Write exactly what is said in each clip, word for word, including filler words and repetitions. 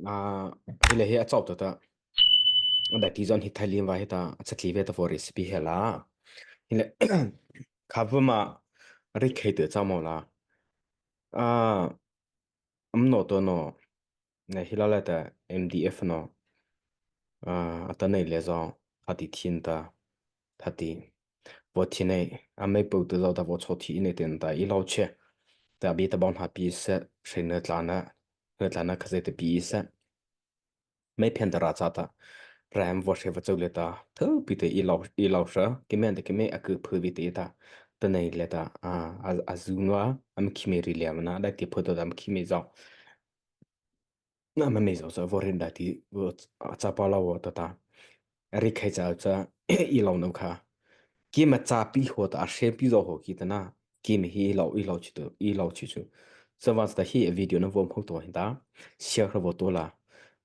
A, hi lei hi a châ ta ta. Daihti zon hi thai lei va hi ta, a châ lei vei ta vaw rei sih pi hi la. Hi lei, kha va ma, rei khei ta châ mo la. A, am no to no. Nei hi la lei ta M D F no. A, a ta nei lei zo, a ti thin ta. Tha ti. Vaw thi nei, a mei pau ta zo ta vaw chô thi nei ten ta i lau che. Ta bi ta bau na pi se, se ne tla na, ne tla na kha zai ta pi se. Mei phian ta ra cha ta. Ram vaw se va chau lei ta. Thu pi te i lau, i lau sa. Ki men te ki mei a ku phu vi te ta. Ta nei lei ta. A, a, a zu nua, am ki mei ri lei ma na, dai ti phu ta am ki mei zo. Na ma mei zo sa vaw rin dai ti, vaw cha pa lau vaw ta ta. Ri khai cha cha, i lau no kha. Ki ma cha pi ho ta, a se pi zo ho ki ta na. Ki mei hi i lau, i lau chi tu, i lau chi chu. Sa va ta hi video na vaw mhok to hin ta. Share vaw to la.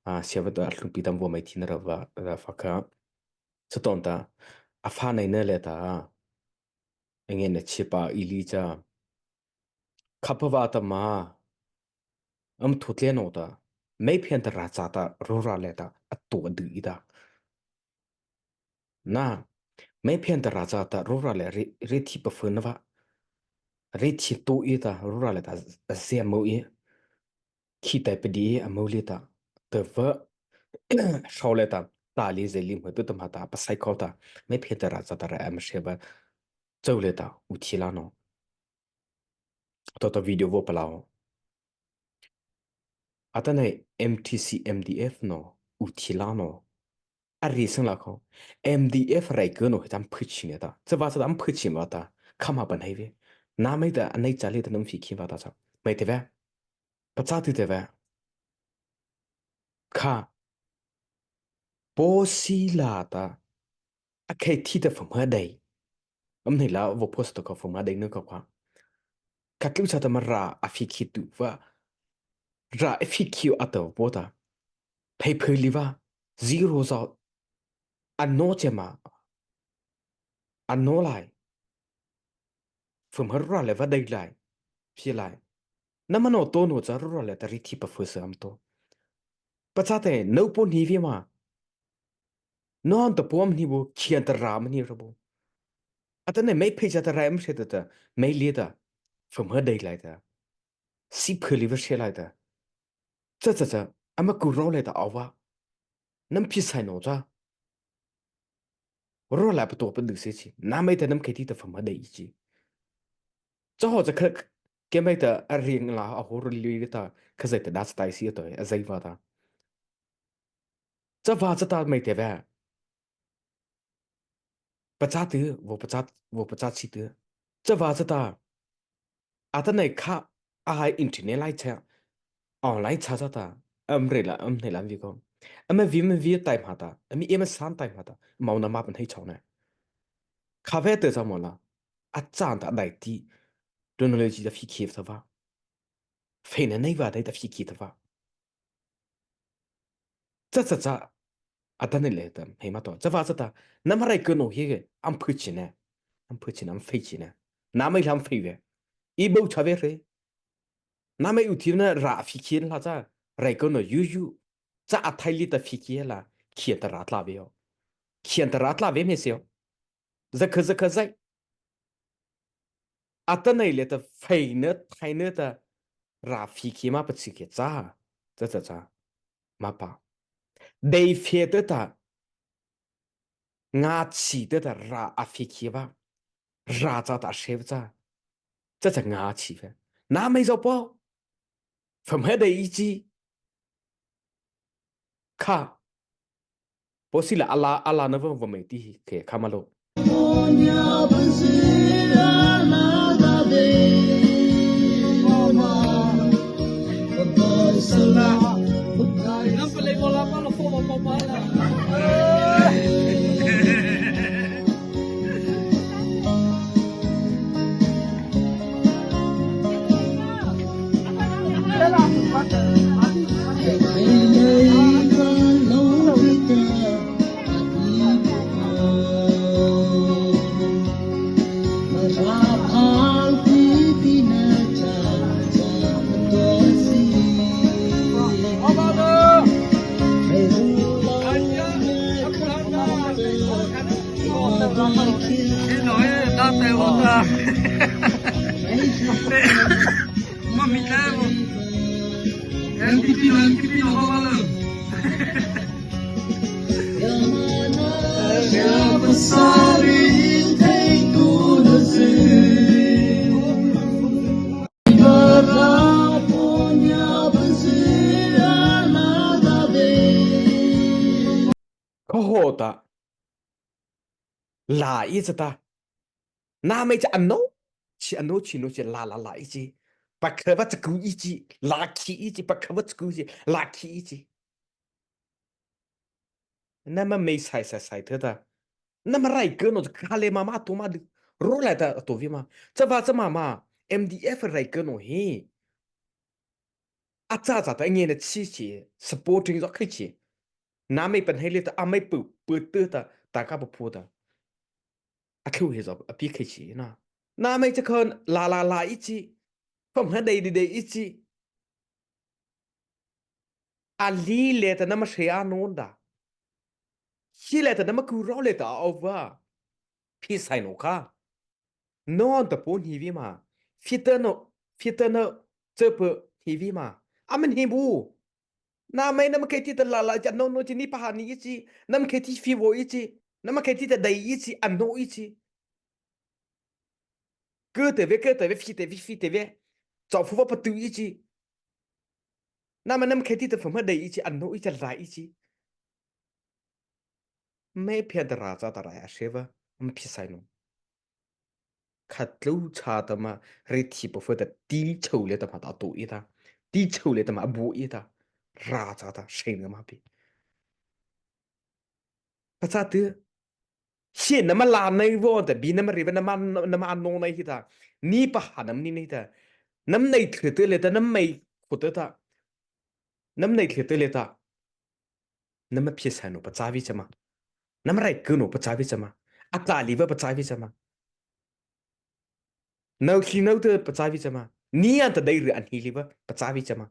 A, share vaw to a hlum pi tam vaw mei thi na ra va, ra fa kha. Sa ton ta. A fa nei na lei ta. Enge na chi pa i li cha. Kha pa va ta ma. Am thu tle no ta. Mei phian ta ra cha ta, ro ra lei ta, a to a du i ta. Na, mei phian ta ra cha ta, ro ra lei, re, re thi pa fu na va. Re thi to i ta, ro ra lei ta, a zia mo i. Khi tai pa di a mo lei ta. Ta va, sau lei ta, ta li zai li mo tu ta ma ta, pa sai khau ta. Mei phian ta ra cha ta ra am se va. Chau lei ta, u thi la no. To ta video vaw pa lau. A ta nei M T C M D F no, u thi la no. A ri sang la khau. M D F rai ko no he tam phu chi ne ta. Cha va cha tam phu chi va ta. Kha ma pa nei ve. Na mei ta, a nei cha lei ta nam fi ki va ta cha. Mei te ve. Pa cha tu te ve. Kha. Paw si la ta. A khai thi ta fa ma dai. Am nei la vaw post to ka fa ma dai no ka kwa. Ka tlu cha ta ma ra a fi khi tu va. Ra a fi khi a ta vaw ta. Phei phei li va. Zero za. A no che ma. A no lai. Fa ma ra lei va dai lai. Fi lai. Na ma no to no cha ra lei ta ri thi pa fa sa am to. Pa cha te no po ni vi ma. No an ta po am ni bo, khian ta ra am ni ra bo. A ta nei mei phei cha ta ra am se ta ta, mei lei ta. Fa ma dai lai ta. Si phu li va se lai ta. Cha cha cha, a ma ku ro lei ta a va. Nam phi sai no cha. Ro lai pa to pa du se chi. Na mei ta nam khai thi ta fa ma dai i chi. Cha ho cha kha, ke mei ta a ring la a ho ro li ta, kha zai ta da stai si a to, a zai va ta. Cha va cha ta mei te ve. Pa cha tu, vaw pa cha, vaw pa cha chi tu. Cha va cha ta. A ta nei kha, a hai internet lai cha. Online cha cha ta. Am re la, am nei la vi ko. Am vi, am vi tai ma ta. Am i am san tai ma ta. Mau na ma pa nei chau na. Kha ve te cha mo la. A chan ta dai ti. Technology ta fi khi ta va. Fe na nei va dai ta fi khi ta va. Cha cha cha. A ta nei lei ta, hei ma to. Cha va cha ta. Nam rai ko no hi ke, am phu chi ne. Am phu chi ne, am fei chi ne. Na mei la am fei ve. I bo cha ve re. Na mei u thi na ra fi khi la cha. Rai ko no yu yu. Cha a thai li ta fi khi la. Khian ta ra tla ve yo. Khian ta ra tla ve me se yo. Za kha, za kha zai. A ta nei lei ta fei na, thai na ta ra fi khi ma pa chi ke cha. Cha cha cha. Ma pa. Dei fe te ta. Nga chi te ta ra a fi khi va. Ra cha ta se cha. Cha cha nga chi ve. Na mei zo po. Fa ma dai i chi. Kha. Paw si la a la, a la na va va mei ti hi ke kha ma lo. Kha hawhta, la ei cha ta, nâmo cha ano, chi ano chi no chi la la la ei chi, pakha va cha ku ei chi, la khi ei chi, pakha va cha ku chi, la khi ei chi. Nama mei sai sai sai thei ta. Nama rai kei no kha lei ma ma to ma di. Ro lai ta to vi ma. Cha va cha ma ma. M D F rai kei no hi. A cha cha ta nge na chi chi. Supporting zo khai chi. Nama mei pan hai lei ta a mei pu pu te ta ta ka pu pu ta. A thu hi zo a pi khai chi na. Nama mei cha khan la la la ei chi. Khom ha dei dei dei ei chi. A li lei ta nama hre a no da. Hi lei ta nama ku ro lei ta a o va. Phi sai no kha. No ta po ni vi ma. Fita no, fita no, cha po ni vi ma. A man hi bu. Nama mei nama khai ti ta la la cha no no chi ni pa ha ni ei chi. Nama khai ti fi vo ei chi. Nama khai ti ta dei ei chi, a no ei chi. Ke te ve, ke te ve, fi te ve, fi te ve. Cha fu va pa tu ei chi. Nama mei nama khai ti ta fa ma dei ei chi, a no ei chi, la ei chi. Mei phi ta ra cha ta ra a hre va, am phi sai no. Kha tlu cha ta ma, re thi po fa ta ti chau lei ta ma ta to ei ta. Ti chau lei ta ma bu ei ta. Ra cha ta hre na ma pi. Pachâ tu, hi nama la nei vo ta, bi nama ri va nama, nama ano nei hi ta. Ni pa ha nama ni nei ta. Nama nei thei te lei ta, nama mei khu te ta. Nama nei thei te lei ta. Nama phi sai no pachâ vi cha ma. Nama rai kei no pachâ vi cha ma. A tla lei va pachâ vi cha ma. Nau thli nau te pachâ vi cha ma. Ni an ta dei ri an hi lei va pachâ vi cha ma.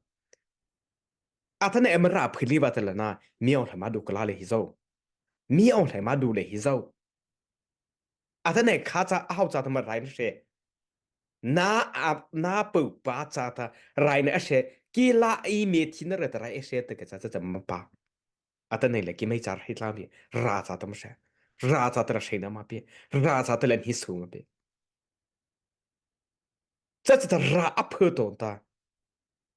Atanoh ama ra phi lei va ta la na. Mi aw hlai ma du kala lei hi zo. Mi aw hlai ma du lei hi zo. Atanoh kha cha a hau cha ta ma rai na hre. Na a, na pu pa cha ta rai na a hre. Ki la ei me thi na re ta rai a hre ta ke cha cha cha ma pa. Atanoh lei ki mei cha hre tla bi. Ra cha ta ma hre. Ra cha ta la hre na ma pi. Ra cha ta la hi su ma pi. Cha cha ta ra a pho to ta.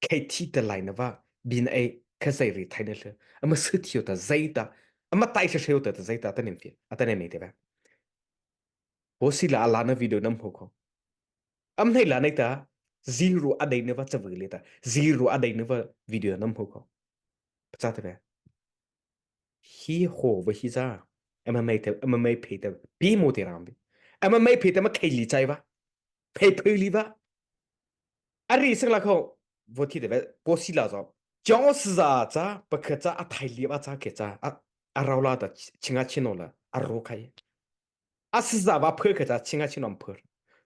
Khai thi ta lai na va, bi na ei, Khazoh ri thai na le. Ama su thi ta zai ta. Ama tai sa sa ta zai ta, atanoh fi. Atanoh nei te va. Ho si la a la na video nam ho ko. Am nei la nei ta, zero a dei na va cha va le ta. Zero a dei na va video nam ho ko. Pachâ te va. Hi ho va hi za. Ama mei te, ama mei phei te. Pi mo te ram bi. Ama mei phei te ma khai lei chai va. Phei phei lei va. A ri sak la ko. Vo thi te va. Ko si la zo. Chong sa za cha, pa kha cha, a thai lei va cha ke cha. A, a rau la ta, chi nga chi no la. A ro khai. A sa za va phe ke cha, chi nga chi no phe.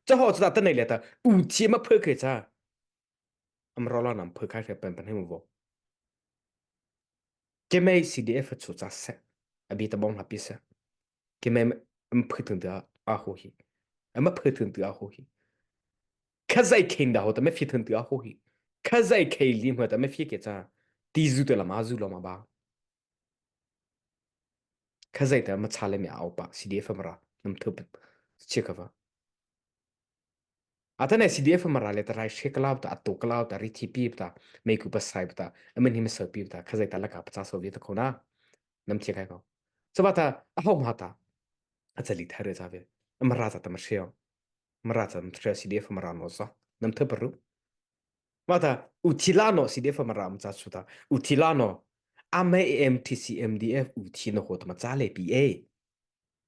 Cha ho cha ta nei lei ta. U chi ma phe ke cha. Ama rau la nam phe khai ke pen pen he mo vo. Keimo CDF chu cha se. Abi ta bawng la pi se. Keimo ama phe thun ta a ho hi. Ama phe thun ta a ho hi. Khazoh khen da ho ta ma phi thun ta a ho hi. Khazoh khen li ma ta ma phi ke cha. Ti zu ta la ma zu lo ma ba. Khazoh ta ma cha le mi a o pa. CDF Mara. Nam thup. Che ka va. Atanoh CDF Mara le ta rai she klau ta, a to klau ta, ri thi pi ta, mei ku pa sai ta, a man hi ma sa pi ta, Khazoh ta la ka pa cha so vi ta ko na. Nam thi kai ko. Sa va ta, a ho ma ta. A cha li tha re cha ve. A Mara cha ta ma she o. Mara cha ma she CDF Mara no sa. Nam thup ru. Ma ta, u thi la no CDF Mara ma cha su ta. U thi la no. A ma MTC MDF u thi no ho ta ma cha le pi e.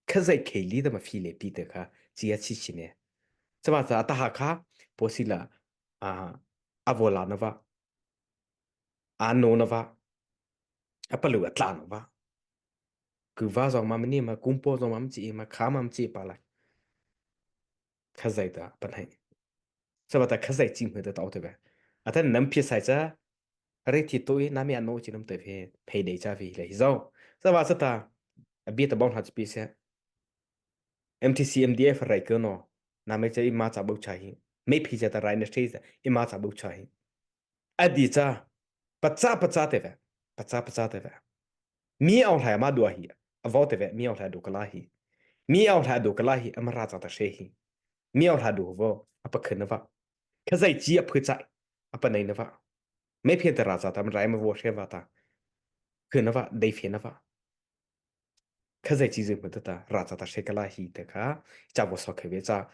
Khazoh khen li ta ma phi le pi te kha, chi a chi chi ne. Cha va cha ta ha kha, po si la, a, a vo la na va, a no na va, a pa lu a tla na va. Ku va zong ma ma ni ma, kum po zong ma ma chi ma, kha ma ma chi pa la. Khazoh ta pa nai. Sa va ta Khazoh chi ma ta ta o te ve. Atanoh nam phi sai cha, Re thi to i, na mi a no chi nam te phe, phe dei cha phe le hi zo. Sa va sa ta, a bi ta bawng ha chi pi se. MTC MDF rai ko no, na mei cha i ma cha bau cha hi. Mei phi cha ta rai na se cha, i ma cha bau cha hi. A di cha, Pachâ pachâ teh vei, pachâ pachâ teh vei, mi o hlai ama dua hi, a vaw teh vei, mi o hlai do kala hi, mi o hlai do kala hi ama râh châta sie hi, mi o hlai do vaw a pakhyna vâ, khazia chi a phu chai, a panei na vâ, mei phei ta râh châta ama rai ama vaw sie vâta, khuna vâ dei phei na vâ, khazia chi zy hmahta ta râh châta sie kala hi teh kha, cha vaw saw khei vei cha,